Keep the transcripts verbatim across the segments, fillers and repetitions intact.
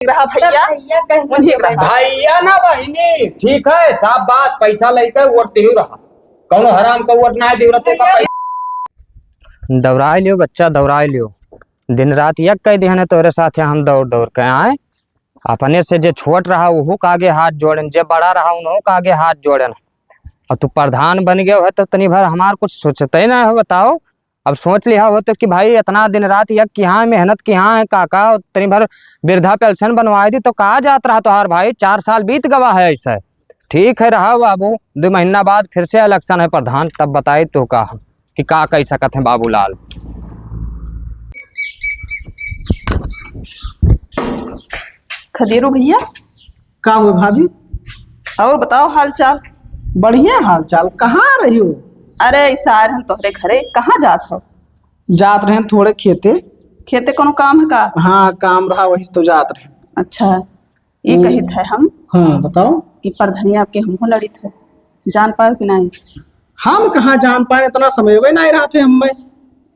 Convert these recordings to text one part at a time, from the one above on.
रहा भैया। भैया कह के उन्हीं के रहा। भैया ना बहिनी, ठीक है, साफ बात, पैसा लेके वोट दिहु रहा, कौनो हराम का वोट ना दिहु रहा, तो का भैया। पैसा दौड़ाए लियो बच्चा, दौड़ाए लियो। दिन रात यक कह दिहन है तोरे साथ हम दौड़ दौड़ के आए। अपने से जे छोट रहा, उहू का आगे हाथ जोड़न, जे बड़ा रहा, उन्हों का आगे हाथ जोड़न। अब तू प्रधान बन गयो है, तो तनी भर हमार कुछ सोचते ना हो, बताओ। अब सोच लिहा हो तो कि भाई, इतना दिन रात यक किहाँ है, मेहनत किहाँ है, काका, तनी भर वृद्धा पेंशन बनवाए दी, तो कहाँ जात रहा तोहार भाई? चार साल बीत गवा है ऐसे। ठीक है, रहा बाबू, दो महीना बाद फिर से इलेक्शन है प्रधान, तब बताई तो का हम कि का कह सकत हैं बाबूलाल। खदेरू भैया। का हुए भाभी? और बताओ हाल चाल। बढ़िया हाल चाल। कहाँ रही हो? अरे, ऐसा आए रहन तोहरे घरे। कहाँ जात हो? जात रहन थोड़े खेते। खेते कोनो काम है का? हाँ, काम रहा, वही तो जात रहन। अच्छा, ये हम्म। कहित है हम हाँ, बताओ। कि परधनिया आपके हमहू लड़ित है, जान पाओ कि नहीं? हम कहाँ जान पाए, इतना समय हुए नहीं रहते हम में।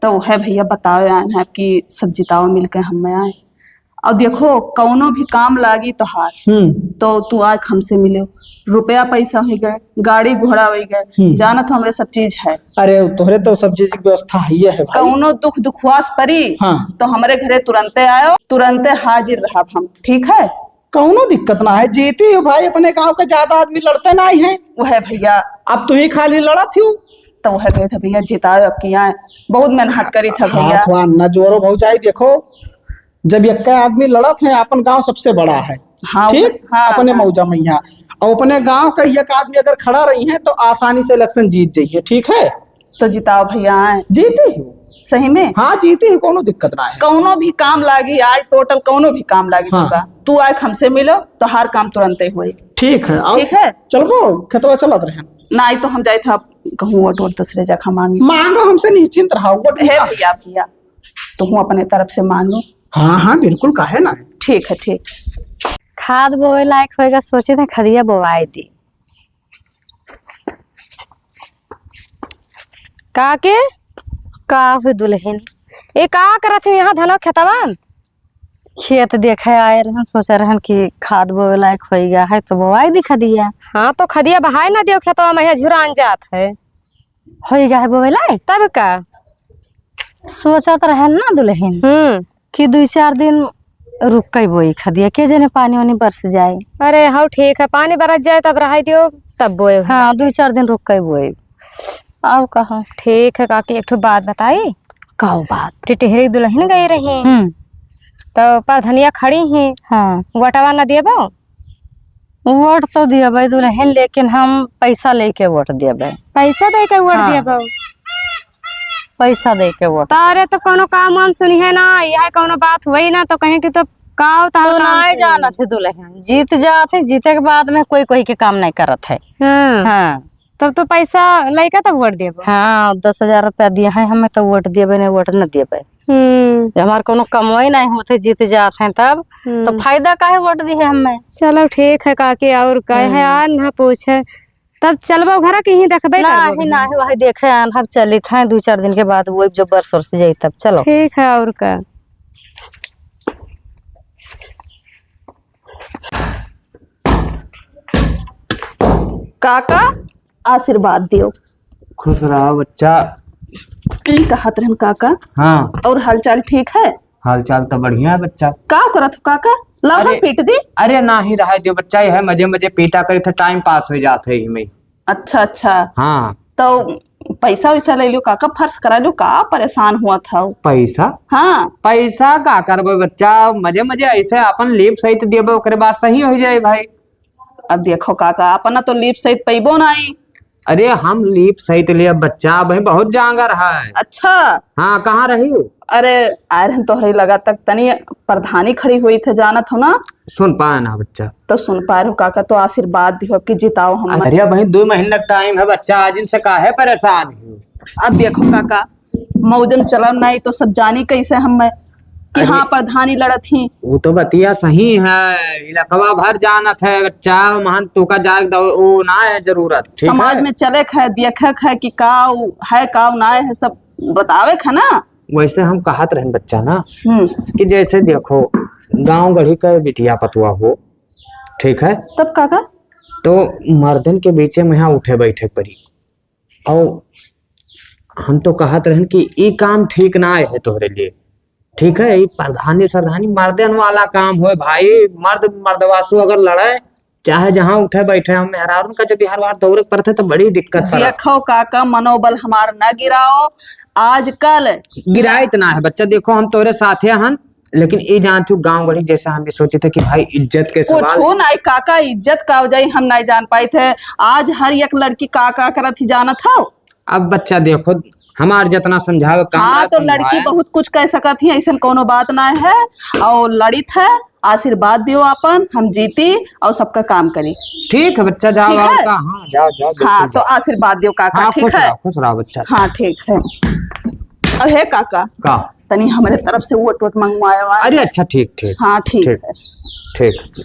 तो है भैया, बताओ यार, आपकी सब जिताओ मिलके हम में आए। और देखो, कौनो भी काम लागी तोहार, हम्म। तो तू आए हमसे मिलो। रुपया पैसा हो गए, गाड़ी घोड़ा हो गए, हम्म। जानत हो हमरे सब चीज है। अरे, तोहरे तो सब चीज की व्यवस्था है, ये है भाई। कौनो दुख दुखवास परी, हाँ। तो हमरे घरे तुरंते आयो, तुरंते हाजिर रहब हम, ठीक है? कौनो दिक्कत ना है, जीती हो भाई, अपने गांव के ज्यादा आदमी लड़ते ना ही हैं। वह है भैया। अब तू ही खाली लड़त हो। तो वह कहे थे, "भैया जिताओ, अब की आए, बहुत मेहनत करी था हाँ, भैया।" थोड़ा न जोरो भौजाई, देखो, जब यक्का आदमी लड़त है, अपन गांव सबसे बड़ा है। हाँ, ठीक? हाँ, अपने हाँ। मौजा मैया। और अपने गांव का एक आदमी अगर खड़ा रही है, तो आसानी से इलेक्शन जीत जाइए, ठीक है? तो जिताओ भैया, आए। जीती हो। सही में? हाँ, जीती हो, कोनो दिक्कत ना है। कौनो भी काम लागी, all total कौनो भी काम लागी हाँ। तुका। तू आए हमसे मिलो, तो हर काम तुरंते होई। ठीक है, आओ। ठीक है? चलबो, खेतवा चलत रहे। नहीं तो हम जाए था कहूँ वोट वोट दूसरे जगह मांगे। मांगो हमसे निश्चिंत रहो, वोट हे निकाल। भैया, भैया, तुहूँ अपने तरफ से मांगो। हाँ, हाँ, बिल्कुल, काहे ना? ठीक है, ठीक। खाद बोवे लायक होएगा, सोचे थे खदिया बोवाए दी। का के? का हो दुल्हन? ए, का करत है यहाँ धनो खेतवा में? खेत देखे आए रहन, सोचे रहन कि खाद बोवे लायक होई गया है, तो बोवाई दी खदिया। हाँ, तो खदिया बहाए ना दियो खेतवा में, यहाँ झुरान जात है। होई गया है बोवे लायक? तब का? सोचत रहन ना दुल्हन हम्म। कि दुई चार दिन रुक के बोई खदिया, के जने पानी वानी बरस जाए। अरे हौ ठीक है, पानी बरस जाए तब रहाई दियो, तब बोए। हाँ, दुई चार दिन रुक के बोए। आओ कहा। ठीक है काकी, एक ठो बात बताई। का बात? टिटहरी दुल्हन गई रही, हम्म। तो परधनिया खड़ी ही, हाँ। वोटवा न देबो? वोट तो देबे दुल्हन, लेकिन हम पैसा लेके वोट देबे। पैसा दे के वोट हाँ। देबो? पैसा दे के वोट। तारे तो कोनो काम वाम सुनी है ना, यह कोनो बात हुई ना तो कहें कि तो का होता तू ना जानत है दुल्हन, जीत जात है, जीते के बाद में कोई कोई के काम नहीं करत है। हाँ। हाँ। तब तो पैसा लइका तब वोट देबो। हाँ, दस हजार रुपया दिए हैं हमें, तो वोट देबे, नहीं वोट न देबे। हम्म। जब हमार कोनो कमवाई नहीं होते, जीत जात हैं तब, हम्म। तो फायदा काहे वोट दी है हमें? चलो ठीक है काकी, और कहे हम्म। यार ना पूछे, तब चलबो घर के ही देखबे ना करबो ही, घर। ना ही, वही देखे आन, हम चलित हैं, दो चार दिन के बाद वो जब बरस उरस जाई तब चलो। ठीक है, और का। काका, आशीर्वाद दियो। खुश रहो बच्चा। की कहत रहन काका? हाँ। और हालचाल ठीक है? हालचाल तो बढ़िया है बच्चा। का करत हो काका? लाओ अरे, पीट दी। अरे नाही रहा दियो बच्चा, यह मजे मजे पीटा करे थे, time pass हो जात है इहमें। अच्छा, अच्छा। हाँ। तो पैसा वैसा ले लियो काका, फर्ज करा लियो, का परेशान हुआ था? पैसा? हाँ। पैसा का करबे बच्चा, मजे मजे ऐसे अपन लीप सहित देबे, ओकरे बाद सही हो जाए भाई। अब देखो काका, अपना तो लीप सहित पैबो नाई। अरे हम लीप सहित लिया बच्चा, भाई बहुत जांगर है। अच्छा। हाँ, कहाँ रही हो? अरे आए रहन तोहरे लगा तक तनी प्रधानी खड़ी हुई थे, जानत हो ना? सुन पाए ना बच्चा। तो सुन पाए रहो काका, तो आशीर्वाद दियो, अब की जिताओ हम। अरे भाई दो महीना का time है बच्चा, आज इनसे काहे परेशान हो? अब देखो काका, मौजम चलम नाई तो सब जानी कैसे हम मैं कि अरे, हाँ प्रधानी लड़त ही। वो तो बतिया सही है, इलाकवा भर जानत है बच्चा, महन तोका जाग दो, वो ना है जरूरत, ठीक समाज है? में चले है, देखे है कि काव है काव ना है, सब बतावे है ना। वैसे हम कहत रहन बच्चा ना हम्म। कि जैसे देखो, गाँव गढ़ी का बिटिया पतुआ हो, ठीक है? तब काका? तो मर्दन के बीचे में यहाँ उठे बैठे के पड़ी। और हम तो कहत रहन कि ई काम ठीक ना है तोहरे लिए, ठीक है? ई प्रधानी सरधानी मर्दन वाला काम होए भाई, मर्द मर्दवासु अगर लड़े, चाहे जहाँ उठे बैठे, हम मेहरारून का जब बिहार बार दौरे के पड़त है तो बड़ी दिक्कत पड़त। देखो काका, मनोबल हमार न गिराओ। आजकल गिराइत ना है बच्चा, देखो हम तोरे साथे हन, लेकिन ई जानत हूँ गाँव गढ़ी जैसे हम भी सोचे थे कि भाई इज्जत के सवाल। कुछ नहीं काका, इज्जत का हो जाई हम नहीं जान पाए थे। आज हर एक लड़की का का करत ही जानत हो। अब बच्चा देखो, हमार जितना समझावे काम हाँ, ना तो लड़की समझाए। बहुत कुछ कह सकत ही, ऐसन कोनो बात ना है। और लड़ित है, आशीर्वाद दियो आपन, हम जीती और सबका काम करी। ठीक है बच्चा, जाओ, ठीक आओ है? का, हाँ, जाओ, जाओ, बिल्कुल हाँ, तो जाओ। आशीर्वाद दियो काका, हाँ, ठीक खुश है? रहो, खुश रहो बच्चा। हाँ, ठीक है। अब हे काका, का? तनी हमरे तरफ से वोट वोट मंगवाए हुआ। अरे अच्छा, ठीक, ठीक, हाँ, ठीक ठीक, है। ठीक।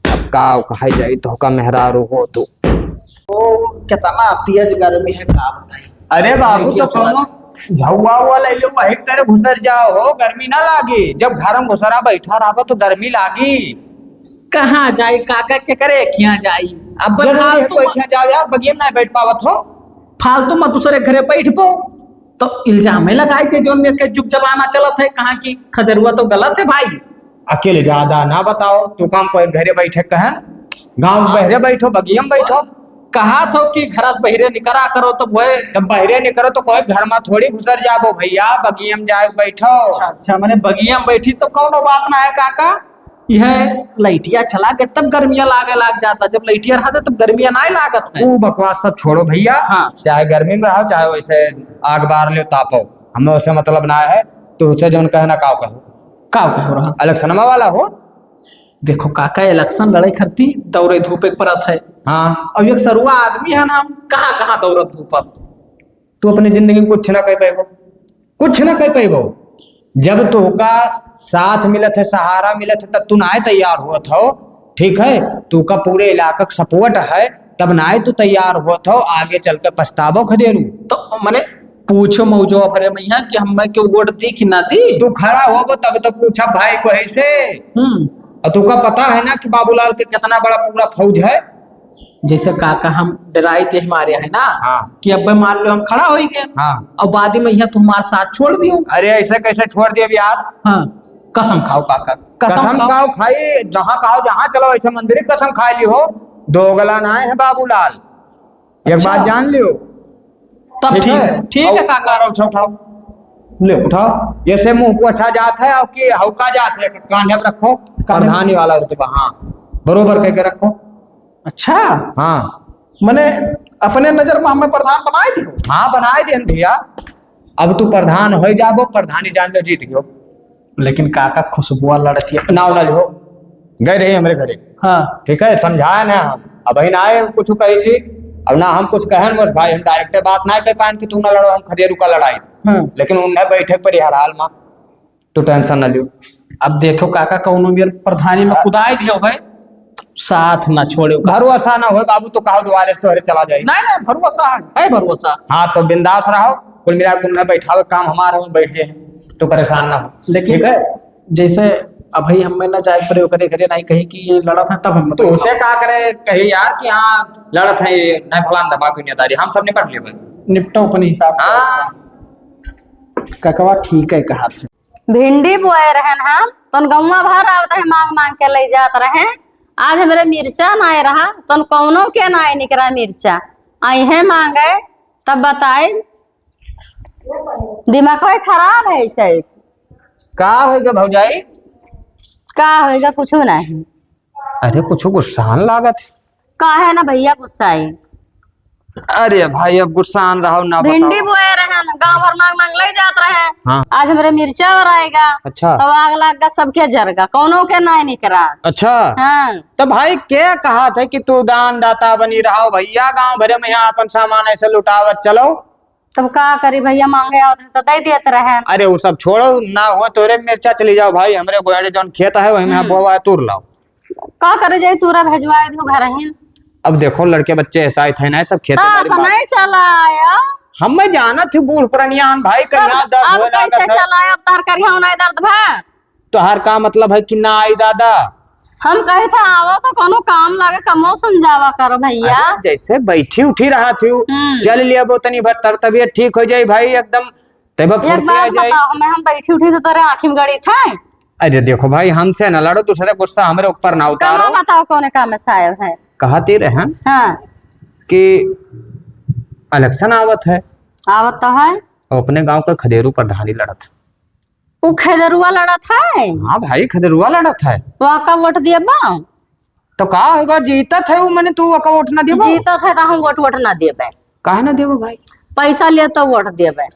अब का कहा जाई, तो का मेहरारू हो तू। ओ, कितना तेज गर्मी है, का बताई। अरे बाबू, देखिए, तो चला कौनो झौवा उवा ले लो, वही तेरे घुसर जाओ हो, गर्मी ना लागी। जब घर में घुसरा बैठा रहो तो गर्मी लागी। कहाँ जाई काका, के करे, किहाँ जाई? अब जरूरी है फालतू कोई मत, किहाँ जाओ यार, बगिया में ना बैठ पावत हो। फालतू मत दूसरे घरे बैठबो, तो इल्जाम है लगाई दे, जौन मेरे के जुग जमाना चलत है, कहाँ की खदेरुआ तो गलत है भाई। अकेले ज्यादा ना बताओ, तू काम कोई घरे बैठे कहन, गाँव में बहरे बैठो, बगिया में बैठो। कहा थो कि घर से बहरे निकरा करो, तो वह तब बहरे निकरो तो कोई घर में थोड़ी घुसर जाबो भैया, बगिया में जाए बैठो। अच्छा, अच्छा, मैंने बगिया में बैठी तो कौनो बात ना है काका, यह लाइटिया चला के तब गर्मिया लागे लाग जाता, जब लाइटिया रहते तब गर्मिया नाय लागत है। ऊ बकवास सब छोड़ो भैया। हाँ। चाहे गर्मी में रहो, चाहे वैसे आग बार ले तापो, हमें उससे मतलब ना है। तो उसे जौन कहना काव कहो। काव कहो रहा? इलेक्शनमा वाला हो। देखो काका, इलेक्शन लड़े खरती दौड़े धूपे के परत है। हाँ। और एक सरुआ आदमी है ना, हम कहाँ कहाँ दौड़ब धूपब। तू अपनी जिंदगी में कुछ ना कर पाएबो, कुछ ना कर पाएबो। जब तोहका साथ मिलत है, सहारा मिलत है, तब तू नाय तैयार होत हो, ठीक है? तोहका पूरे इलाका का सपोर्ट है, तब नाय तू तैयार होत हो, आगे चल के पछताबो खदेरू। तो मने पूछो मौजो भरे मैया कि हमें क्यों वोट दी कि ना दी? तू खड़ा होबो तब तो पूछा भाई को है से। हम्म। और तोहका पता है ना कि बाबूलाल के कितना बड़ा पूरा फौज है। जैसे काका हम डराई थे हमारे है ना, हाँ। कि अब मान लो हम खड़ा हो ही गए, हाँ। और बाद में यहाँ तुम्हारे साथ छोड़ दियो। अरे ऐसे कैसे छोड़ दिए यार? हाँ, कसम खाओ काका, कसम कसम खाओ। खाओ खाई, जहाँ कहो जहाँ चलो, ऐसे मंदिर की कसम खा ली हो। दोगला ना है बाबूलाल, एक अच्छा। बात जान लियो। तब ठीक ठीक है, है? ठीक है और काका। उठाओ, उठाओ, उठाओ। ले उठाओ। जैसे मुंह पोछा जात है और कि हौका जात है, कांधे पे रखो, कांधे पे। प्रधानी वाला रुतबा, हाँ, बरोबर कह के रखो। अच्छा। हाँ। मने अपने नजर में हमें प्रधान बनाए दियो? हाँ, बनाए दिहन भैया। अब तू प्रधान हो जाबो, प्रधानी जान लो जीत गयो। लेकिन काका खुशबुआ लड़त ही। नाव ना लिहो, गए रही हमरे घरे। हाँ। ठीक है, समझाए ना हम, अब ही ना आए कुछ कही सी, अब ना हम कुछ कहन बस भाई, हम डायरेक्ट बात ना कह पाएन कि तू ना लड़ो, हम खदेरू का लड़ाई। हाँ। लेकिन उन्हें बैठक पर हर हाल में तू टेंशन ना लियो। अब देखो काका, कौनो मेर प्रधानी में हाँ। कुदाई दियो है, साथ ना छोड़े। भरोसा ना होए बाबू, तो कहो दुआरे से तोहरे चला जाए। नहीं, नहीं, भरोसा है, है भरोसा। हाँ, तो बिंदास रहो, कुल मिला के उन्हें बैठावे, काम हमारा हो, बैठ जाए, तो परेशान ना हो। लेकिन ठीक है? जैसे अभी हमें ना जाए पड़े ओकरे घरे, नहीं कही कि ये लड़त है, तब हम तो उसे का करे, कही यार कि हाँ लड़त है, ये नहीं फलान दबा दुनियादारी, हम सब निपट लेबे। निपटो अपने हिसाब से। हाँ। ककवा ठीक है कहा थे। भिंडी बोए रहन हम, तन गौवा भर आवत रहे, मांग मांग के ले जात रहे। आज हमरे मिर्चा नाय रहा, तन कौनो के नाय निकरा मिर्चा। अइहे मांगे, तब बताई। दिमाग खराब है शायद। का होइगा भौजाई? का होइगा, कुछो नहीं। अरे, कुछो गुस्सान लागत है। काहे ना भैया गुस्साई? अरे भाई, अब गुस्सान रहो ना, भिंडी बताओ। बोए रहे ना, गाँव भर मांग मांग ले जात रहे। हाँ। आज हमरे मिर्चा और आएगा। अच्छा। तो आग लाग गा, सबके जरगा, कौनो के नाय निकरा। अच्छा। हाँ। तो भाई, के कहा था कि तू दान दाता बनी रहो भैया, गाँव भरे में यहाँ अपन सामान ऐसे लुटावत चलो। तब का करी भैया, मांगे आवत रहे तो दे देत रहे। अरे, वो सब छोड़ो ना, हो तोरे मिर्चा चली जाओ भाई, हमरे गोयाड़े जौन खेत है, वही में हम्म। बोवा है, तूर लाओ। का करे जाई, तूरा भेजवाए दियो घर ही। अब देखो, लड़के बच्चे ऐसा ही थे ना, सब खेते सास बाड़ी बात। नहीं चला आया, हम मैं जानत ही बूढ़ पुरनिया हन भाई, कहिया तब दर्द अब होए कैसे लागत है। चलाए, अब तार करिया नहीं दर्द भा? तोहार का मतलब है कि ना आई दादा? हम कहे थे, आवो तो कोनो काम लागे, कमो समझावा करो भैया। अरे, जैसे बैठी उठी रहा थी, हम्म। चल लिया वो तनी भर तर तबियत ठीक हो जाई भाई एकदम, तब एक फुर्ती आ बात जाई। बताओ, मैं हम बैठी उठी तो तोरे आँखी में गड़ी थे। अरे देखो भाई, हमसे न लड़ो, दूसरे गुस्सा हमरे ऊपर ना उतारो। कमा बताओ, कौन काम में साहेब है? कहती रहन हाँ। कि इलेक्शन आवत है। आवत तो है। और अपने गांव का खदेरू प्रधानी लड़त है। वो खदेरुआ लड़त है? हाँ भाई, खदेरुआ लड़त है। वहाँ का वोट दिए बा? तो का होगा, जीतत है वो, मने तू ओका वोट ना देबो? जीतत है तो हम वोट, वोट ना देबे। काहे ना देबो भाई? पैसा ले तो वोट देबे।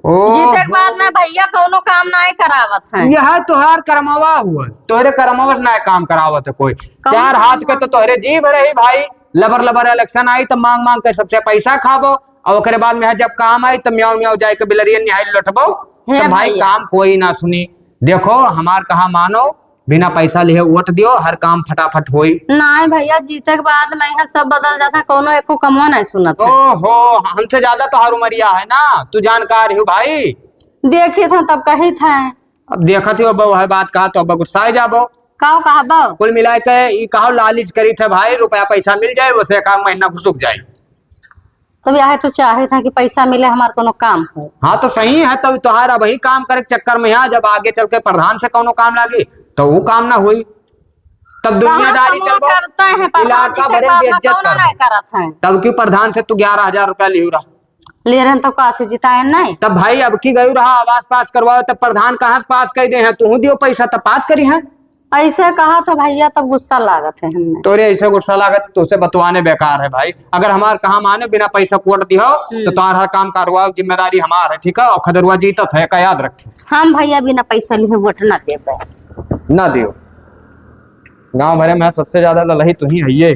ओ जीते के बाद में भैया कौनो काम नाय करावत है। यह तोहार करमवा हुआ, तोहरे करमवा से नाय काम करावत है कोई। कौन चार हाथ के करमवा? तो तोहरे जीभ रही भाई, लबर लबर इलेक्शन आई तो मांग मांग के सबसे पैसा खाबो, और ओकरे बाद में जब काम आई तो म्याऊ म्याऊ जाए के बिलरियन निहाई लुटबो। हे तो भाई भैया। काम कोई ना सुनी। देखो हमार कहा मानो, बिना पैसा लिहे वोट दियो, हर काम फटाफट होई। नाय भैया, जीते के बाद में यहाँ सब बदल जाता, कौनो एको कमवा नहीं सुनत है। ओहो, हमसे ज्यादा तोहार उमरिया है ना, तू जानकार हो भाई। देखित है तब कहित है। अब देखत ही अब वह बात कहा तो अब गुस्सा जाबो। काहो कहबो? कुल मिला के ई कहो लालच करित है भाई, रुपया पैसा मिल जाए, वैसे एक आध महीना घुसुक जाए। तब यह तो चाहे था कि पैसा मिले, हमार कोनो काम हो। हाँ, तो सही है, तब तोहार अबही काम करे के चक्कर में है, जब आगे चल के प्रधान से कोनो काम लागी, तो वो काम ना होई, तब कहाँ दुनियादारी कमवा चलबो, करते हैं, प्रधान जी इलाका के भरे में बाप बेइज्जत कौनो करबो। नहीं करत हैं। तब क्यों प्रधान से तू ग्यारह हजार रुपया लिहू रहा? ले रहन तो का से जिताए नहीं? तब भाई, अब की गयू रहा, आवास पास करवाओ, तब प्रधान कहाँ से पास कर दे हैं? तू दियो पैसा, तब पास करी है। ऐसे कहा था भैया, तब गुस्सा लागत है हमने। तोरे ऐसे गुस्सा लागत, तुझसे बतवाने बेकार है भाई। अगर हमार कहा माने, बिना पैसा वोट दिहो, हम्म। तो तोहार हर काम करवाओ, जिम्मेदारी हमार है, ठीक है? और खदेरुआ जीतत है, का याद रखे। हम भैया बिना पैसा लिए वोट ना देबे। ना दियो। गांव भरे में सबसे ज्यादा ललही तू ही है ये।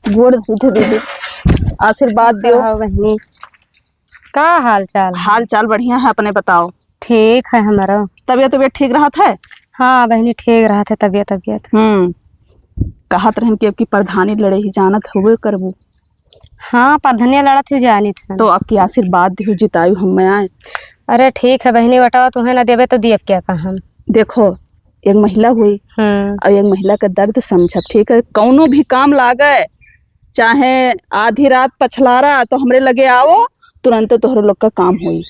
गोड़ धोते दीदी, आशीर्वाद दियो। खुश रहो बहिनी। का हाल चाल है? हाल चाल बढ़िया है, अपने बताओ। ठीक है हमारो। तबियत, तबियत ठीक रहत है? हाँ बहिनी, ठीक रहत है तबियत, तबियत। हम्म, कहत रहन कि अब की प्रधानी लड़े ही, जानत हुए करबू। हाँ, प्रधानिया लड़त ही जानित है। तो अब की आशीर्वाद दियो, जितायु हम आए। अरे ठीक है बहिनी, बेटा तुम्हें ना देबे तो दियब क्या का हम। देखो, एक महिला हुई हम्म। और एक महिला का दर्द समझब, ठीक है? कौनो भी काम लागे, चाहे आधी रात पछलारा, तो हमरे लगे आओ, तुरंत तोहरे लोग का काम होई।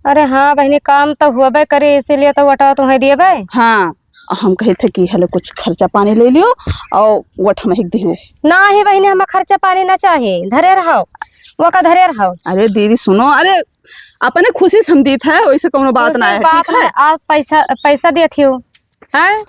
अरे हाँ बहिनी, काम तो होबे करे, इसीलिए तो वोटवा तुम्हें दिए बे। हाँ, हम कहे थे कि हले कुछ खर्चा पानी ले लियो और वोट हम एक दियो। ना ही बहिनी, हम खर्चा पानी ना चाहे, धरे रहो, वो का धरे रहो। अरे दीदी सुनो, अरे अपने खुशी से हम दीत है, वैसे कौनो बात ना है, ठीक है? आज पैसा, पैसा देत ही हो, हैं?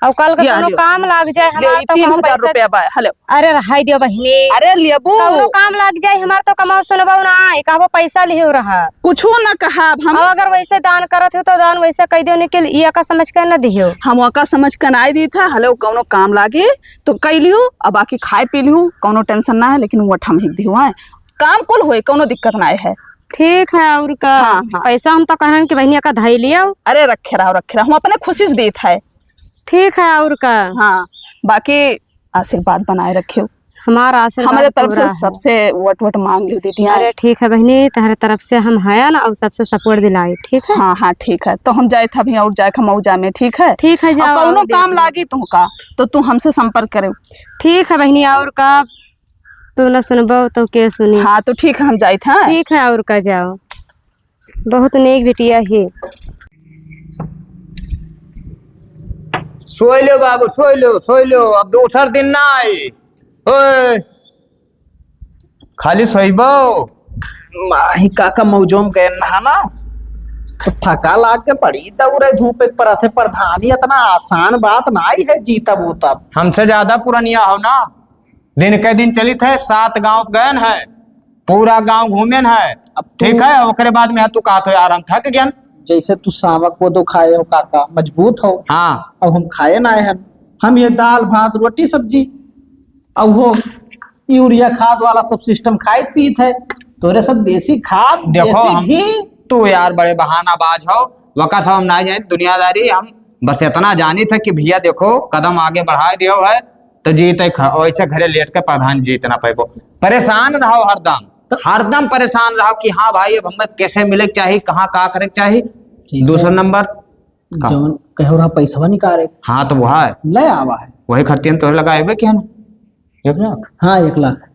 और कल के या कौनो लियो। काम लाग जाए ले, हमार तो तीन हजार रुपया बा, हेलो। अरे रहाई दियो बहिनी। अरे लेबू। कौनो काम लाग जाए हमार तो कमाओ सुनबो ना, ये कहबो पैसा लिहो रहा। कुछो ना कहब हम। और अगर वैसे दान करत हो तो दान वैसे कह दियो, निकल ये का समझ के ना दियो। हम ओका समझ के ना दी था, हेलो कौनो काम लागी तो कह लियो, अब बाकी खाए पी लियो, कौनो tension ना है, लेकिन वो हम ही दियो है। काम कुल होए, कौनो दिक्कत ना है। ठीक है, और का? हाँ, हाँ। पैसा हम तो कहन कि बहिनिया का धाई लियो। अरे रखे रहो, रखे रहो, हम अपने खुशी से देत है। ठीक है, और का? हाँ, बाकी आशीर्वाद बनाए रखियो। हमारा आशीर्वाद हमारे तरफ से पूरा है। सबसे वोट वोट मांग लियो दीदी, हाँ। अरे ठीक है बहिनी, तहरे तरफ से हम हया ना, और सबसे support दिलाई, ठीक है? हाँ, हाँ, ठीक है। तो हम जाए था अभी और जाए खा मौजा में, ठीक है? ठीक है, और जाओ, कौनो और काम देखो। लागी तुमका, तो तू हमसे संपर्क करे। ठीक है बहिनी, और का? तू न सुनबो तो के सुनी? हाँ, तो ठीक है, हम जाइत हैं। ठीक है, और का जाओ, बहुत नेक बिटिया है। सोई लो बाबू, सोई लो, सोई लो, अब दूसर दिन ना आई। ओए, खाली सोइबो? माही काका मौजो में गए नहाना, तो थका लाग के बड़ी दौड़े धूप एक पर से। प्रधानी इतना आसान बात ना आई है, जीतब उतब। हमसे ज्यादा पुरनिया हो ना, दिन के दिन चलित है, सात गांव गयन है, पूरा गांव घूमेन है। अब तू ठीक है, ओकरे बाद में तू कहत हो, "यार, हम थक गयन।" जैसे तू सावक को दो खाए हो काका, मजबूत हो। हाँ। अब हम खाए ना आए हैं, हम ये दाल, भात, रोटी, सब्जी, अब वो यूरिया खाद वाला सब system खाइत पीत है, तोरे सब देसी खाद, देखो, देसी हम, घी। तू यार बड़े बहानाबाज हो, वका सब हम ना जाए दुनियादारी, हम बस इतना जानी था कि भैया देखो, कदम आगे बढ़ाए दियो है, तो जीते ख-, वैसे घरे लेट के प्रधान जीत ना पैबो। परेशान रहो हरदम, तो हरदम परेशान रहो कि हाँ भाई, अब हमें कैसे मिले के चाही, कहाँ का करे के चाही। ठीक है। दूसरा नंबर, का? जौन कहो रहा पैसवा निकाले। हाँ, तो वह है। ले आवा है। वही खर्चे हम तोहरे लगाए हुए कि है ना, एक लाख। हाँ, एक लाख।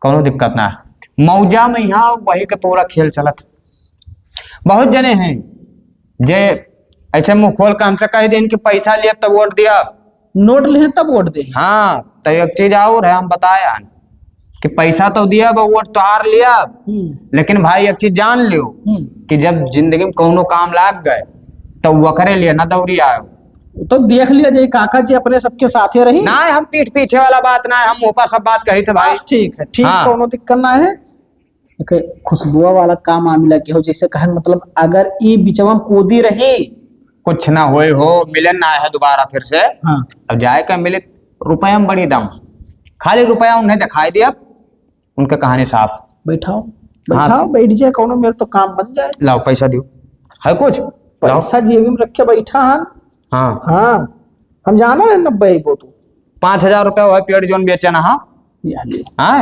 कौनो दिक्कत ना है। मौजा में यहाँ वही के पूरा खेल चलत है। बहुत जने हैं जे ऐसे मुंह खोल के हमसे कह देन कि पैसा लिया तब वोट दिया। नोट लिहे तब वोट दे। हाँ, तो एक चीज और है, हम बताए हन कि पैसा तो दिया, अब वोट तोहार लिया। हम्म। लेकिन भाई, एक चीज जान लियो हम्म। कि जब जिंदगी में कौनो काम लाग गए, तो वकरे लिए ना दौरी आयो। तो देख लिया जाए, काका जी अपने सबके साथे रही। ना, हम पीठ पीछे वाला बात ना है, हम ऊपर सब बात कही थे भाई। बस ठीक है, ठीक, हाँ। कौनो दिक्कत ना है। एक खुशबुआ वाला काम मामला के हो, जैसे कहे, मतलब, अगर ई बिचवा में कूदी रही। कुछ ना होए हो, मिलन ना है दोबारा फिर से। हाँ। अब जाए का मिले, रुपया में बड़ी दम, खाली रुपया उन्हें दिखाई दिया, उनका कहानी साफ। बैठाओ, हाँ। बैठाओ, बैठ जाए, कौनो मेरे तो काम बन जाए। लाओ पैसा दियो, है कुछ? लाओ। पैसा जेबी में रखे बैठा हन। हाँ। हाँ, हम जाना है नब्बे अइबो तू। पाँच हजार रुपया वह पेड़ जोन बेचे ना, हाँ? या ले। हाँ,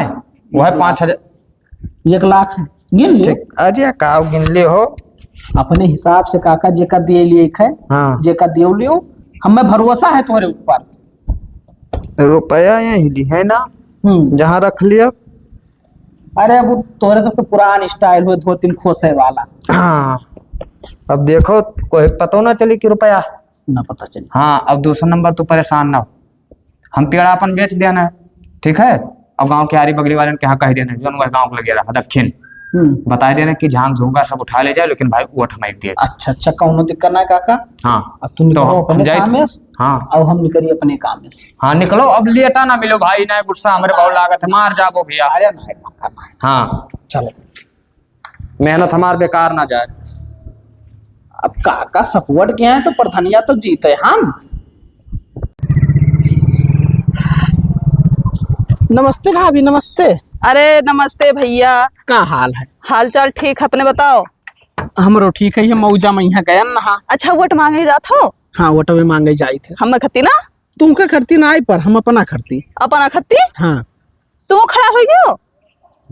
वह एक लाख। पाँच हजार। एक लाख है, गिन लियो। ठीक, अरे का गिन ले हो? अपने हिसाब से काका जेका दिए लिए है, हाँ। जेका दियो लियो, हमें भरोसा है तोहरे ऊपर। रुपया यही ली है ना, हम्म। जहाँ रख लिया। अरे, वो तोहरे सबके पुरान style हुए, धोतिन खोसे वाला। हाँ, अब देखो, कोई पतो ना चली कि रुपया। ना पता चली। हाँ, अब दूसरा नंबर, तू परेशान ना हो, हम पेड़ अपन बेच देना है, ठीक है? अब गांव के आरी बगली वाले के यहाँ कह देना, जोन वह गांव के लगे रहा दक्षिण, हम्म। बताए देना कि झांग झोंगा सब उठा ले जाए, लेकिन भाई वोट हमें दिए। अच्छा, अच्छा, कौनो दिक्कत ना है काका। हाँ। अब तू तो निकलो हम अपने जाइत काम में। हाँ। अब हम निकली अपने काम में। हाँ, निकलो, अब लेटा ना मिलो भाई, ना गुस्सा हमरे बहुत लागत है, मार जाबो भैया। अरे ना, काका, ना। हाँ। चलो। मेहनत हमार बेकार ना जाए। अब काका सपोर्ट किया है तो प्रधनिया तो जीते हम। नमस्ते भाभी, नमस्ते। अरे नमस्ते भैया। का हाल है? हाल चाल ठीक है, अपने बताओ। हमरो ठीक है, ये मौजा में यहाँ गयन नहा। अच्छा, वोट मांगे जात हो? हाँ, वोट में मांगे जाइत है। हम खती ना? तुमका खती ना आई, पर हम अपना खती। अपना खती? हाँ। तू खड़ा हो गयो?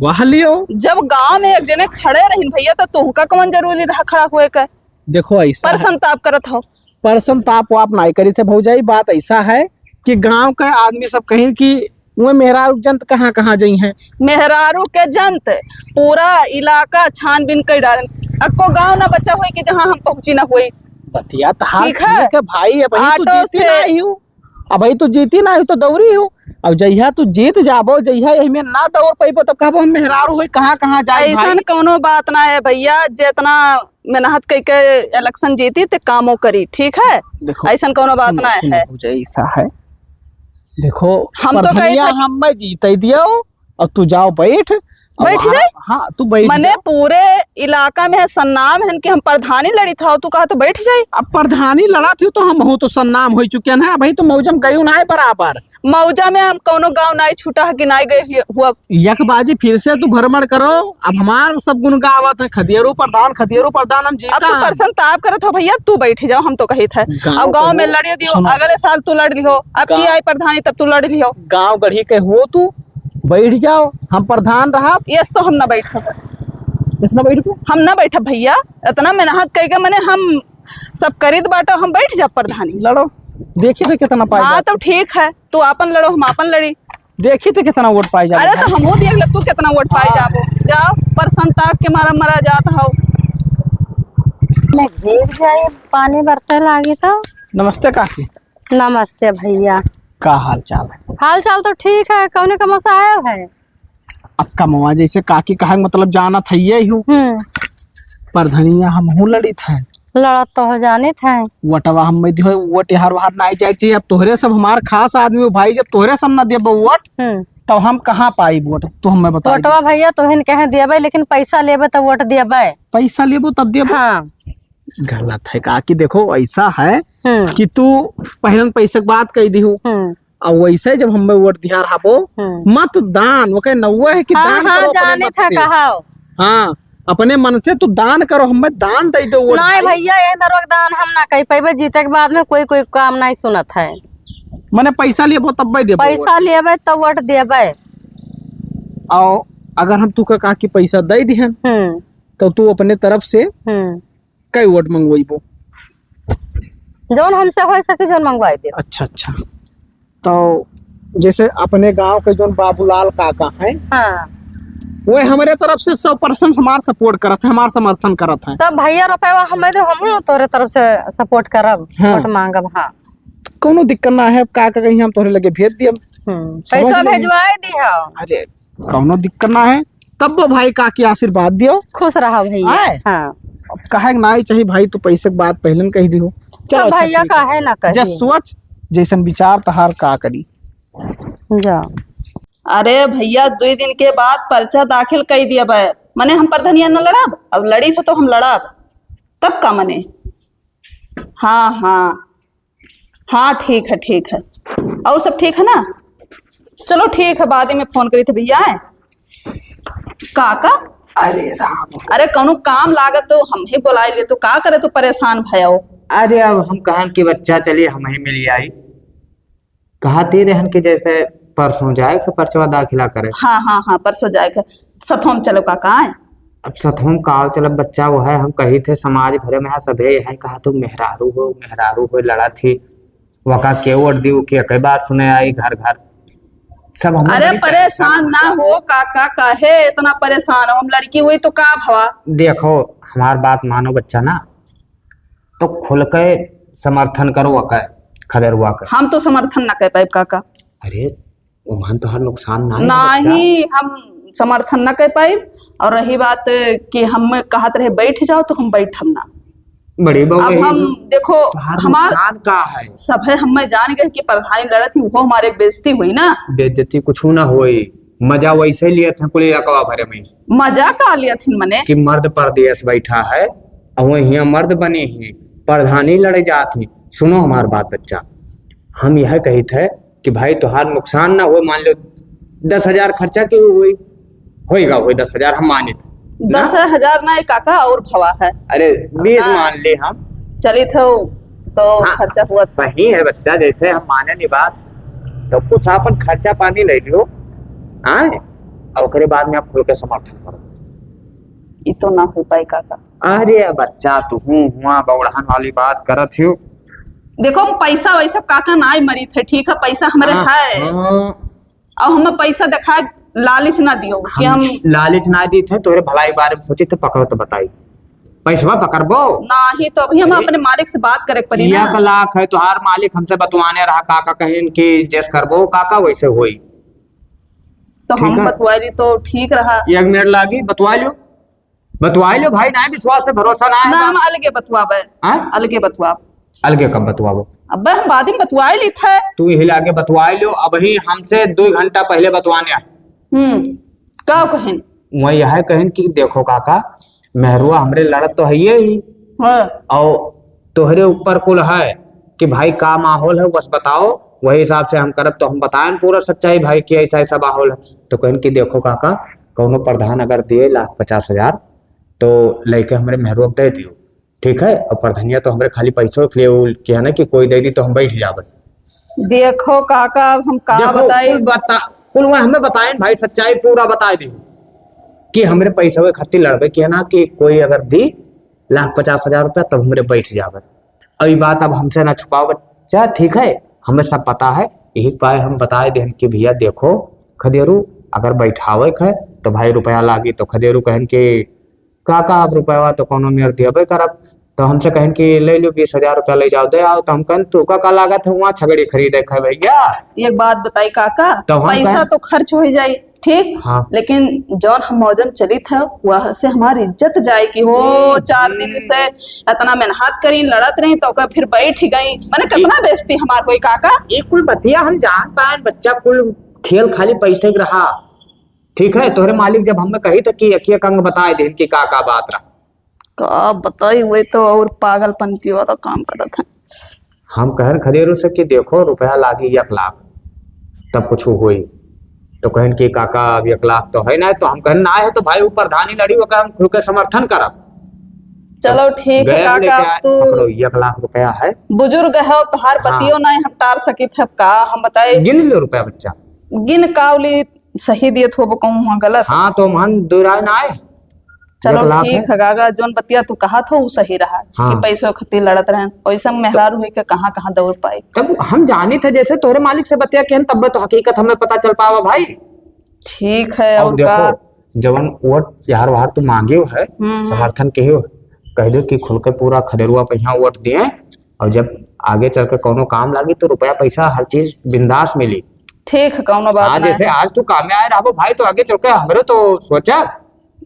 वाह लियो। जब गांव में एक जने खड़े रहिन भैया, तो तुहका कौन जरूरी रहा खड़ा हुए के? देखो, ऐसा है। पर संताप करत हो। पर संताप वो आप नाई करी थे भौजाई, बात ऐसा है कि गांव के आदमी सब कहिन कि वो मेहरारू जंत कहाँ कहाँ जई हैं। मेहरारू के जंत पूरा इलाका छानबीन कर डालन। अक्को गांव ना बचा हुई कि जहां हम पहुंची ना हुई। बतिया तो हाल ठीक है। ठीक है भाई, अब ही तो ऑटो जीती से ना ही हूँ। अब भाई तू जीती ना हो तो दौरी हो। अब जहिया तू जीत जाबो, जहिया यही में ना दौड़ पइबो, तब कहबो हम मेहरारू होई, कहाँ, कहाँ जाई ऐसन भाई? कौनो बात ना है भैया, जितना मेहनत कइके election जीती ते कामो करी, ठीक है? देखो, ऐसन कौनो बात सुनो, ना सुनो है। भौजाई, ऐसा है, देखो, हम तो कही प्रधनिया था कि हम मैं जीते दियो, और तू जाओ बैठ, और बैठ वहाँ, जाए? हाँ, तू बैठ मने जा। पूरे इलाका में है सन्नाम है कि हम प्रधानी लड़ी था, तू कहा तो बैठ जाए। अब प्रधानी लड़ा थी तो हम हो तो सन्नाम हो चुके हैं, अभी तो मौजम गयू ना है बराबर। मौजा में हम कौनो गांव नाई छूटा है कि नाई गए हुए, हुआ। यक बाजी फिर से तू भ्रमण करो, अब हमार सब गुण गावत है, खदियरू प्रधान, खदियरू प्रधान हम अब जीता तू है। परसन ताप करत हो भैया, तू बैठ जाओ, हम तो कही था। गाँव अब गाँव के में हो, लड़े दियो, सुनो। अगले साल तू लड़ लिहो, अब की गाँव आई प्रधानी तब तू लड़ लिहो। गाँव गढ़ी के हो तू, बैठ जाओ, हम प्रधान रहब। यस तो हम ना बैठब। यस ना बैठबो? हम ना बैठब भैया, इतना मेहनत कइके मने हम सब करीत बाटो, हम बैठ जाब प्रधानी। लड़ो, देखी तो कितना पाई हाँ, जात। तो ठीक है, तू आपन लड़ो, हम आपन लड़ी। देखी तो कितना वोट पाई जात अरे, है। तो हमहू देख ले, तू कितना वोट पाई हाँ। जाबो। जाओ, परसन ताक के मारा मरा जात हो। मैं भीग जाए, पानी बरसे लागी तो। नमस्ते काकी। नमस्ते भैया। का हाल चाल है? हाल चाल तो ठीक है, कौने कमवा से आयो है? अब कमवा जैसे काकी कहे, मतलब, जानत है ये हूँ। हम्म। परधनिया हमहू लड़ित है। लड़त तो हो जानित है। वोटवा हम में दियो, वोट यार वार नाई जाए के चाहिए। अब तोहरे सब हमार खास आदमी हो भाई, जब तोहरे सब ना देबो वोट, हम्म। तो हम कहाँ पाई वोट? तू हमें बता दे। वोटवा भैया तोहन कहे देबे, लेकिन पैसा लेबे तो वोट देबे। पैसा लेबो तब देबो। हाँ। गलत है काकी, देखो ऐसा है हम्म। कि तू पहले पैसे के बात कही दी हूँ, हम्म। और वैसे जब हमें वोट दिया रहो, हम्म। मतदान, वो कहे नौवे है कि हाँ, दान हाँ, करो अपने जाने मत था से। कहाओ। हाँ, अपने मन से तू दान करो, हमें दान दे दो वोट नाहीं भाई। भैया, यही मेरे दान हम ना कह पाइबे, जीते के बाद में कोई, कोई काम नाहीं सुनत है। मने पैसा लेबो तब्बे देबो पैसा वोट। लेबे तब वोट देबे। आओ, अगर हम तू का, का की पैसा दे दिहन, हम्म। तो तू अपने तरफ से हम्म। कई वोट मंगवाइबो? जौन हमसे हो सके, जौन मंगवाई दे। अच्छा, अच्छा। तो जैसे अपने गांव के जौन बाबूलाल काका हैं, हाँ। वो हमारे तरफ से सौ percent हमार support करत है, हमार समर्थन करत है। तब भैया रुपया हमें दे, हम तोरे तरफ से support करब, हाँ। वोट मांगब, हाँ। कौनो दिक्कत ना है, काका कहीं हम तोरे लगे भेज दियब। हम्म, समझ पैसा गए? भेजवाए दिया। अरे, कौनो दिक्कत ना है, तब वो भाई का के आशीर्वाद दियो। खुश रहा भैया। आए? हाँ। अब कहे के नाई चाही भाई, तू पैसे के बात पहले न कह दियो। चलो, तो अच्छा, भैया ठीक है। काहे ना कही? जस सोच, जैसन विचार तहार का करी। जा। अरे भैया, दुई दिन के बाद पर्चा दाखिल कई दिया बे। मने हम प्रधनिया न लड़ब, अब लड़ी थे तो हम लड़ब। तब का मने? हाँ, हाँ। हाँ, ठीक है, ठीक है। और सब ठीक है ना? चलो, ठीक है, बाद में फोन करी थे भैया, हैं? काका? अरे राम। अरे, कौनो काम लागत तो हम ही बुलाई ले, तो का करे तू परेशान भयो? अरे, अब हम कहन कि बच्चा चलिए हम ही मिल आई। कहा दे रहन कि जैसे परसों जाए के पर्चवा दाखिला करे। हाँ, हाँ, हाँ, परसों जाए के। सथोम चलो काका, आए। अब सथोम का चलब बच्चा, वो है, हम कही थे समाज भरे में है, सभे है, कहा तू मेहरारू हो, मेहरारू हो, लड़ा थी, वका के वोट दी, के कई बार सुने आई घर घर। सब हम अरे बड़ी परेशान परेशान ना हो। हो काका, काहे इतना परेशान हो? हम लड़की हुई तो का भवा? देखो, हमार बात मानो बच्चा ना, तो खुल के समर्थन करो वका, खदेरुआ के। हम तो समर्थन ना कर पाइब काका। अरे, ओमन तोहार नुकसान ना है बच्चा। नहीं, हम समर्थन ना कर पाइब। और रही बात कि हम कहत रहे बैठ जाओ, तो हम बैठब ना। बड़ी बहू अब यही हम, जो देखो, तोहार हमार नुकसान का है? सब है, हम जान गए कि प्रधानी लड़त ही, वो हमारे एक बेइज्जती हुई ना। बेइज्जती कुछ ना होई, मजा वैसे लियत है कुल इलाकवा भरे में। मजा का लियत हिन मने? कि मर्द परदेश बैठा है, और वही हियां मर्द बने ही, प्रधानी लड़े जात ही। सुनो हमार बात बच्चा, हम यह कहित है कि भाई तोहार नुकसान ना होए, मान लो दस हजार खर्चा के होई, होएगा, होई दस हजार हम मानित। ना? दस हजार ना, काका, और भवा है। अरे, बीस हाँ। मान ले हम। चलित हो, तो हाँ, खर्चा हुआ था। सही है बच्चा, जैसे हम माने नी बात, तो कुछ अपन खर्चा पानी ले लियो, हाँ, और ओकरे बाद में आप खुल के समर्थन करो। ई तो ना हो पाए, काका। अरे बच्चा, तू हूँ हुआ बौड़हन वाली बात करत हियो। देखो, हम पैसा वैसा काका नाई मरित है, ठीक है, पैसा हमरे हाँ, है। हाँ। और हमें पैसा दिखाए लालच ना दियो कि हम हम लालच ना दी थे, तोरे भलाई बारे में सोची थे, पकड़ो तो बताई, पैसवा पकड़बो? नहीं, तो अभी हम अरे, अपने मालिक से बात करे के पड़ी ना। एक लाख है, तोहार मालिक हमसे बतवाने रहा, काका कहिन कि जैस करबो काका वैसे होई। तो ठीक हम है। बतवाई ली तो ठीक रहा। एक मिनट लागी, बतवा लियो। बतवाई लो भाई, नाहीं विश्वास है, भरोसा ना है ना, तो हम अलगे बतवाबे। हाँ? अलगे बतवाब। अलगे कब बतवाबो? अबे हम बाद में बतवाई ली थे। तू यही लागे बतवाई लो, अबही हमसे दो घंटा पहले बतवाने आए। हम्म, का कहिन? वही यह कहिन कि देखो काका, मेहरुआ हमरे लड़त तो है ही। हाँ। और तोहरे ऊपर कुल है कि भाई का माहौल है, बस बताओ, वही हिसाब से हम करब। तो हम बताएन पूरा सच्चाई भाई कि ऐसा ऐसा माहौल है। तो कहिन कि देखो काका, कौनो प्रधान अगर दिए लाख पचास हजार, तो लइके हमरे मेहरुआ के दे दियो, ठीक है? और प्रधनिया तो हमरे खाली पैसों के लिए उ किया ना कि कोई दे दी तो हम बैठ जाबे। देखो काका, अब हम का देखो, बताई? कुल बता, कुल वह हमें बताएन भाई, सच्चाई पूरा बताए दी कि हमरे पैसवे खातिर लड़बे किया ना कि कोई अगर दी लाख पचास हजार रुपया तब हमरे बैठ जाबे। अब ई बात अब हमसे ना छुपाओ बच्चा, ठीक है? हमें सब पता है, यही पाए हम बताए देहन कि भैया देखो खदेरू, अगर बैठावे के है तो भाई रुपया लागी। तो खदेरू कहन कि काका, अब रुपया तो कौनो मेर देबे करब। तो हमसे कहन कि ले लो बीस हजार रुपया, ले जाओ, दे आओ। तो हम कहन तू का, का लागत है वहाँ छगड़ी खरीदे के है भैया? एक बात बताई काका, तो हम पैसा कहन तो खर्च हो जाई, ठीक, हाँ। लेकिन जौन हम मौजम चलित है, वह से हमार इज्जत जाए कि हो, हम्म, चार दिन हम्म। से इतना मेहनत करी, लड़त रही, तो ओकर फिर बैठ गई, माने कितना बेइज्जती हमार होई काका। ये कुल बतिया हम जान पाएन बच्चा, कुल खेल खाली पैसे के रहा, ठीक है? तोहरे मालिक जब हमें कही था कि एक एक अंग बताए देन कि का का बात रहा। का बताई, वही तो और पागलपंती वाला काम करत है। हम कहन खदेरू से कि देखो रुपया लागी एक लाख, तब कुछ होई। तो कहन कि काका, अब एक लाख तो है ना, तो हम कहन ना है तो भाई, ऊ प्रधानी लड़ी, ओकर हम खुल के समर्थन करब। चलो तब ठीक है गए हम काका, लेके अब आए, तू पकड़ो, एक लाख रुपया है। बुजुर्ग है, तोहार हाँ। बतियो ना हम टाल सकित है, अब का हम बताए? गिन लो रुपया बच्चा। गिन कावली सही दियत होबो, कहूँ हुआ गलत। हाँ, तो मन दो राय ना आए। चलो एक लाख ठीक है। है काका, जोन बतिया तू कहा था वो सही रहा हाँ। कि पैसों खातिर लड़त रहन, वैसे हम मेहरारू हुई के कहाँ कहाँ दौड़ पाई। तब हम जानी थे, जैसे तोहरे मालिक से बतिया केहन, तब तो हकीकत हमें पता चल पावा भाई। ठीक है, और और देखो, का? जवन वोट यार वार तू मांगे हो है, हम्म, हम्म। समर्थन के हो, कह दो कि खुल के पूरा खदेरुआ पे यहाँ वोट दिए, और जब आगे चल के कौनो काम लागी तो रुपया पैसा हर चीज बिंदास मिली। ठीक है, कौनो बात हाँ, नहीं। जैसे आज तू काम में आए रहबो भाई, तो आगे चल के हमरो तो सोचा।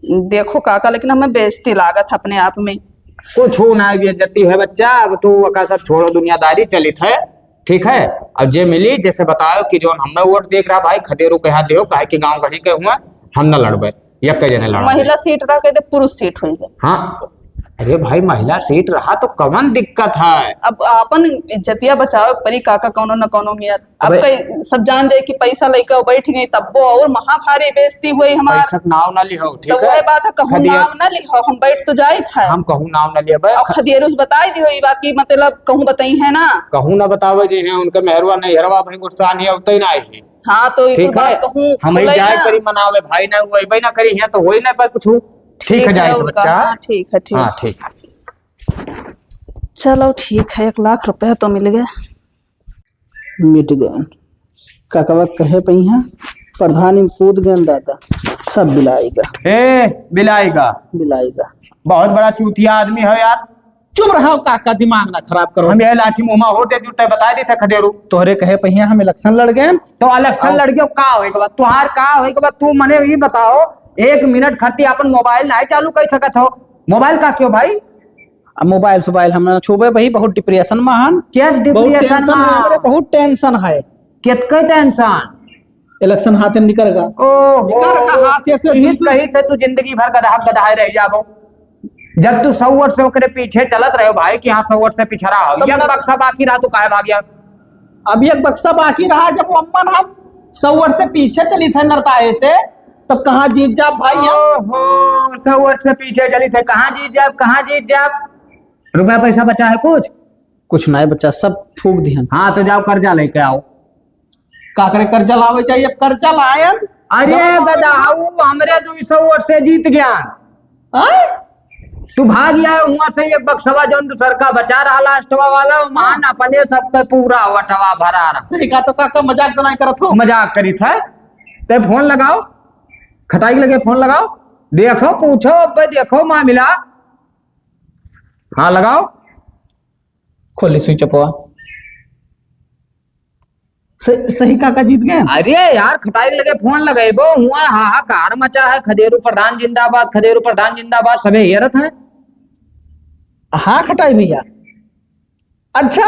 देखो काका, लेकिन हमें बेइज्जती लागत है अपने आप में। कुछ हो ना, बेइज्जती है बच्चा, अब तू ओका सब छोड़ो, दुनियादारी चलित है, ठीक है। अब जे मिली, जैसे बताओ कि जौन हमें वोट देख रहा भाई, खदेरू के हाथ देहो, काहे कि गाँव घड़ी के हुआ, हम न लड़बे, यक्के जने लड़ा दे। महिला सीट रह के तो पुरुष सीट होई गए। हाँ, अरे भाई, महिला सीट रहा तो कवन दिक्कत है? अब आपन इज्जतिया बचावे परी काका, कौनो न कौनो मियर। अब अबे कई सब जान जाए कि पैसा लइके बैठ गई, तब्बो और महाभारी बेइज्जती हुई हमार। पैसा के नाव ना लिहो, ठीक तो है? वह बात है, कहूँ खदिया नाव ना लिहो, हम बैठ तो जाइत है। हम कहूँ नाव ना लिया बे। और खदियरुस बताई दिहो ये बात की, मतलब, कहूँ बताई है ना? कहूँ ना बतावे जी हैं, उनके मेहरवा नहीं, हरवा भाई गुस्सा नहीं, उतई ना आई है। हाँ, तो ये ठीक तो बात है। कहूँ हम ही खुलाई जाए ना। करी मनावे भाई ना, वो अइबे ना करी यहाँ तो होई ना पाए कुछ। ठीक ठीक है, है, जाए तो और का? बच्चा। हाँ, ठीक है, ठीक। हाँ, ठीक। चलो, ठीक है, एक लाख रुपया तो मिल गए। मिट गए। काकवा कहे पइहा, प्रधानी में कूद गए दादा, सब बिलाएगा। ए, बिलाएगा। बिलाएगा। बहुत बड़ा चूतिया आदमी है यार। चुप रहो काका, दिमाग ना खराब करो। हम ये लाठी मुँह मा होते जुटते बता देते खदेरू। तोहरे कहे पइहा हम election लड़ गए। तो election और लड़ गयो का होए के बाद, तुहार का होए के बाद, तू मने ये बताओ, एक मिनट खातिर अपन mobile नहीं चालू कर सकत हो। Mobile का क्यों भाई? अब mobile सोबाइल हम ना छूबे भाई, बहुत depression में हन। क्या बहुत depression tension में है हो? हमरे, बहुत tension है। कितके tension? Election हाथे में निकल गा। ओहो। निकल गा हाथे से, इही दूसरे कही थे तू जिंदगी भर गधा, गधा रह जाबो। जब तू सौ वर्ष से ओकरे पीछे चलत रहे भाई कि हाँ सौ वर्ष से पिछड़ा हो, तब एक ना बक्सा बाकी रहा, तू काहे भाग गया? अब एक बक्सा बाकी रहा, जब वो अम्मन हम सौ वर्ष से पीछे चली थे नरताए से, तब कहाँ जीत जाब भाई हम? ओहो, सौ वर्ष से पीछे चली थे, कहाँ जीत जाब, कहाँ जीत जाब? रुपया पैसा बचा है कुछ? कुछ नहीं बचा, सब फूक दिहन। हाँ, तो जाओ कर्जा लेके आओ। का करे कर्जा लावे चाहिए, अब कर्जा लायन। अरे जब गधा, वो हमरे दो सौ वोट से जीत गया। आय? तू भाग आए हुआ से एक बक्सवा जौन दूसर का बचा रहा लास्टवा वाला, वो मान अपने सबके पूरा वटवा भरा रहा। सही का तो काका मजाक तो नहीं करत हो। मजाक करी था। ते फोन लगाओ, खटाई लगे फोन लगाओ, देखो पूछो, अब देखो मामला। हाँ लगाओ। खोली स्विच अपवा। स-, सही काका जीत गए? अरे यार, खटाई लगे फोन लगेबो, हुआ हाहाकार मचा है, खदेरू प्रधान जिंदाबाद, खदेरू प्रधान जिंदाबाद, सबे हेरत हैं। हाँ खटाई भैया। अच्छा,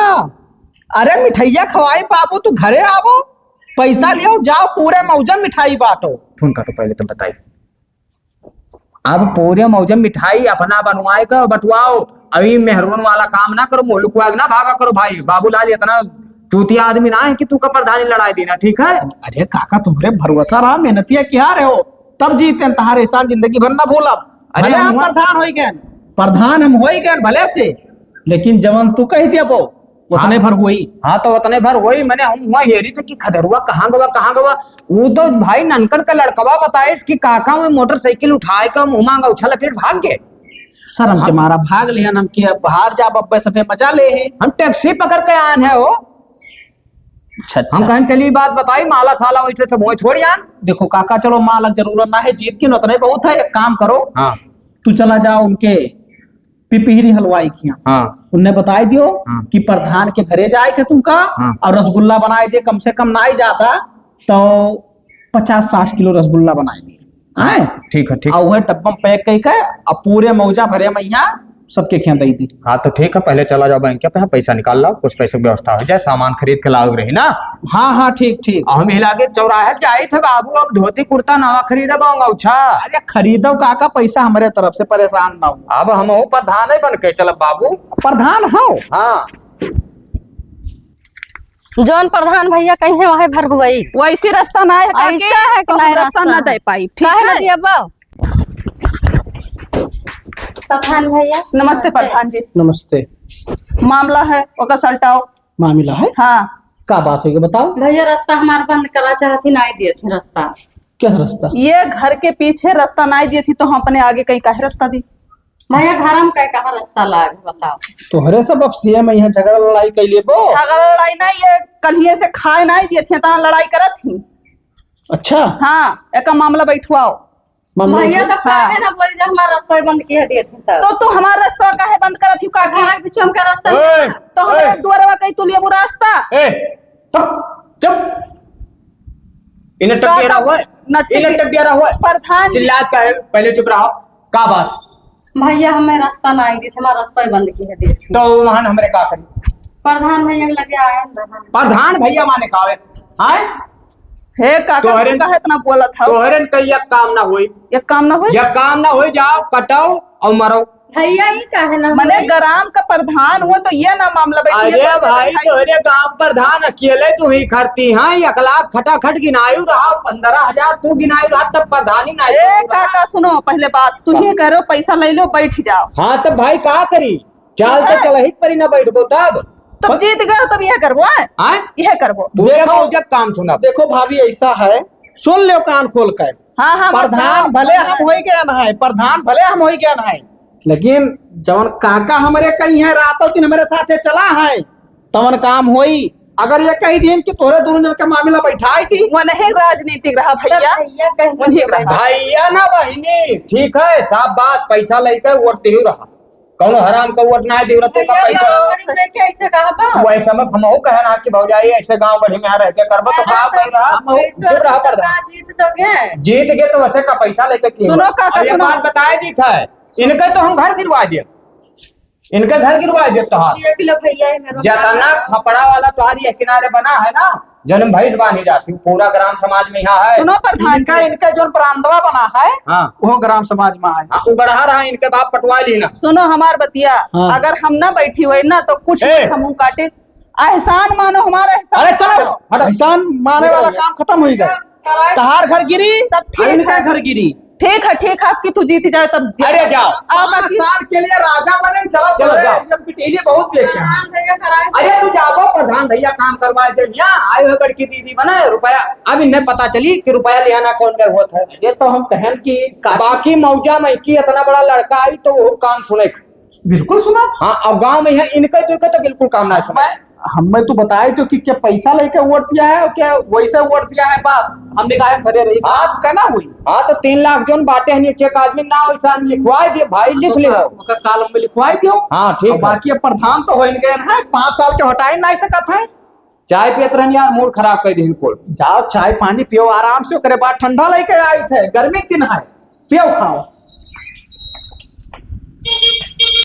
अरे मिठाइया खवाई बाबू, तू घरे आवो, पैसा लियो, जाओ पूरे मौजा मिठाई बांटो। फोन काटो पहले, तुम बताइए। अब पूरे मौजे मिठाई अपना बनवाए के बंटवाओ। अभी मेहरून वाला काम ना करो, मुंह लुकवा के ना भागा करो भाई। बाबूलाल इतना चूतिया आदमी ना है कि तू का प्रधानी लड़ाई देना, ठीक है? अरे काका, तुम्हरे भरोसा रहा, मेहनतिया किया रहे हो, तब जीते हैं, तहार एहसान जिंदगी भर ना भूलब। अरे भले हम हुआ प्रधान होई गए, प्रधान हम होई गए भले से, लेकिन जवन तू कही दिया वो, उतने हाँ। भर होई। हाँ, तो उतने भर होई। मैंने हम हुआ हेरी थे कि खदेरुआ कहाँ गवा, कहाँ गवा। वो तो भाई ननकन का लड़कवा बताइस कि काका में मोटरसाइकिल उठाए का मुँह मांगा उछल फिर भाग गए। शर्म के हाँ। मारा भाग लिहन हम कि अब बाहर जाब, अब्बे सभे मजा ले है। हम टैक्सी पकड़ के आन है हो। अच्छा, अच्छा। हम कहन चली बात बताई, माला साला वैसे सब हुआ छोड़ यान। देखो काका, चलो माला जरूरत ना है, जीत के उतने बहुत है, एक काम करो। हाँ। तू चला जाओ उनके पिपहिरी हलवाई खिया। हाँ। उनने बताई दियो हाँ। कि प्रधान के घरे जाए के तुमका हाँ। और रसगुल्ला बनाए दे, कम से कम ना ही जाता तो पचास साठ किलो रसगुल्ला बनाए दे। हाँ। ठीक है, ठीक। और वह डब्बा में पैक कई के और पूरे मौजा भरे मैया सबके खिया दे दी। हाँ, तो ठीक है, पहले चला जाओ बैंक पे, पैसा निकाल लाओ, कुछ पैसे की व्यवस्था हो जाए, सामान खरीद के लाओ रही ना। हाँ, हाँ, ठीक, ठीक। और हम हिला के चौराहे जाए थे बाबू, अब धोती कुर्ता नवा खरीदे बाऊंगा, अच्छा। अरे खरीदो काका, पैसा हमारे तरफ से, परेशान ना हो। अब हम हो प्रधान है बन के चलब बाबू। प्रधान हो? हाँ। जौन प्रधान भैया कहीं है, वही भर हुई। वैसे रास्ता ना है काकी, ऐसा है कि तो हम नहीं रास्ता रास्ता ना है। दे पाई, ठीक काहे ना है? दिया बा? प्रधान भैया। नमस्ते प्रधान जी। नमस्ते। मामला है, ओका सलटाओ। मामला है? हाँ। का बात होई, बताओ। भैया, रास्ता हमार बंद करा चाहत ही, नाई देत ही रास्ता। कैसा रास्ता? ये घर के पीछे रास्ता नाई देत ही, तो हम अपने आगे कहीं काहे रास्ता दी? भैया, घर में कहीं कहाँ रास्ता लाग, बताओ। तोहरे सब अब सीएम यहाँ झगड़ा लड़ाई कर लेबो। झगड़ा लड़ाई ना, ये कलिए से खाए नाई देत ही, तहाँ लड़ाई करत ही। अच्छा। हाँ, एका मामला बैठवाओ। मामला भैया, बैठवाओ। तब हाँ। काहे ना बोली जब हमार रास्ता बंद किहे देत ही तब? तो तू हमार रास्ता काहे बंद करत ही, काकी? हमार बीच में का रास्ता ओए, ना। तो हमारे ओए। दुआरवा कहीं तू लेबू रास्ता? ए, चुप, चुप। इन्हें का टक दिया रहा हुआ है? नट्टी इन्हें टक दिया रहा हुआ है? प्रधान जी। चिल्लात का है? पहले चुप रहो। का बात? भैया, हमें रास्ता ना आई देत ही, हमार रास्ता ही बंद किहे देत ही। तो वहां हमरे का करी? प्रधान भैया के लगे आए हैं, प्रधान। प्रधान भैया माने का है? हैं? हे काका, तोहरे तू काहे इतना बोलत हौ? तोहरे न कही एक काम ना होई। एक काम ना होई? एक काम ना होई, जाओ, कटाओ और मरो। भैया, ई काहे ना मने होई? ग्राम का प्रधान हो तो ये ना मामला बैठी है, अरे तो भाई, भाई। तोहरे गांव प्रधान अकेले तू ही खटती हैं, एक लाख खटाखट गिनायु रहा, पन्द्रह हजार तू गिनायु रहा, तब प्रधानी ना ए, आयु रहा। काका, सुनो, पहले बात, तू ही हाँ। करो, पैसा ले लो, बैठ जाओ। हाँ, तब भाई, का करी? चाल तो हाँ। चलही के परी, ना बैठबो तब। तब जीत गए हो, तब यह करबो, हैं? हाँ? यह करबो। पूरे देखो, मौजक काम सुना। देखो भाभी, ऐसा है, सुन लो कान खोल के। हाँ, हाँ, प्रधान बताओ। भले हम होई गए ना है, प्रधान भले हम होई गए ना है, लेकिन जवन काका हमरे कहीं है, रातों दिन हमरे साथे चला है, तवन काम होई। अगर ये कही दिन कि तोरे दोनों जन का मामला बैठाई दी। वो नहीं राजनीतिक रहा भैया। भैया कहीं वो नहीं रहा। भैया ना बहिनी, ठीक है, साफ बात, पैसा लेके वोट दिहु रहा। कौनो हराम का वोट ना दिहु रहा, तो का भैया, पैसा। गाँव में कैसे कहा बा? वही समय हमहू कहे ना कि भौजाई ऐसे गाँव गढ़ी में यहाँ रह के करबो तो हाँ, का तो कह रहा? हम चुप रहा प्रधान। जीत तो गए। जीत गए तो वैसे का पैसा लेके की सुनो हुआ? काका, अब ये सुनो। बात बताए दी था, इनके तो हम घर गिरवा दिए। इनके घर गिरवा दे तोहार। देख लो भैया, ये मेरे जितना पास खपड़ा वाला तोहार ये किनारे बना है ना, जन्म भैंस बांधी जाती, पूरा ग्राम समाज में यहाँ है। सुनो प्रधान इनका, जी। इनका जो बरामदवा बना है, हाँ। वो ग्राम समाज में है। हाँ, वो गढ़ा रहा, इनके बाप पटवा ली ना। सुनो हमार बतिया, हाँ। अगर हम ना बैठी हुई ना तो कुछ ए! नहीं, हम काटे। एहसान मानो हमारा, एहसान अरे चलो, मानो। हटो। एहसान माने वाला काम खत्म होई गया। कराए। तहार घर गिरी, तब ठीक और इनका है। घर गिरी। ठीक है, ठीक है, आपकी तू जीत जाए तब दे। अरे जाओ। आप पाँच आपकी साल के लिए राजा बने, चलो, चलो, चलो, जाओ। एकदम पिटेलिए बहुत देखे हैं। प्रधान भैया कराए। अरे तू जाओ, प्रधान भैया काम करवाए दे। यहाँ आए हुए बड़की दीदी बने, रुपया, अब इन्हें पता चली कि रुपया ले आना कौन में होत है। ये तो हम कहन कि का- बाकी मौजा में की इतना बड़ा लड़का आई तो वो काम सुने। बिल्कुल सुना। हाँ, अब गाँव में है, इनके तो, इनके तो बिल्कुल काम ना सुना। मैं, हमें तो बताए तो कि क्या पैसा लेके वोट दिया है और क्या वैसे वोट दिया है, बात हमने कहा हम धरे रही, बात कहना हुई। हाँ, तो तीन लाख जोन बाटे हैं, एक एक आदमी नाम वैसा लिखवाए दिए भाई, लिख ले। ओकर कालम में लिखवाए दियो। हाँ, ठीक और है। बाकी अब प्रधान तो हो गए हैं, पाँच साल के हटाए ना सकत है। चाय पियत रहन यार, मूड खराब कर दी कुल। जाओ चाय पानी पियो आराम से, ओकरे बाद ठंडा लेके आई थे, गर्मी के दिन है, पियो खाओ।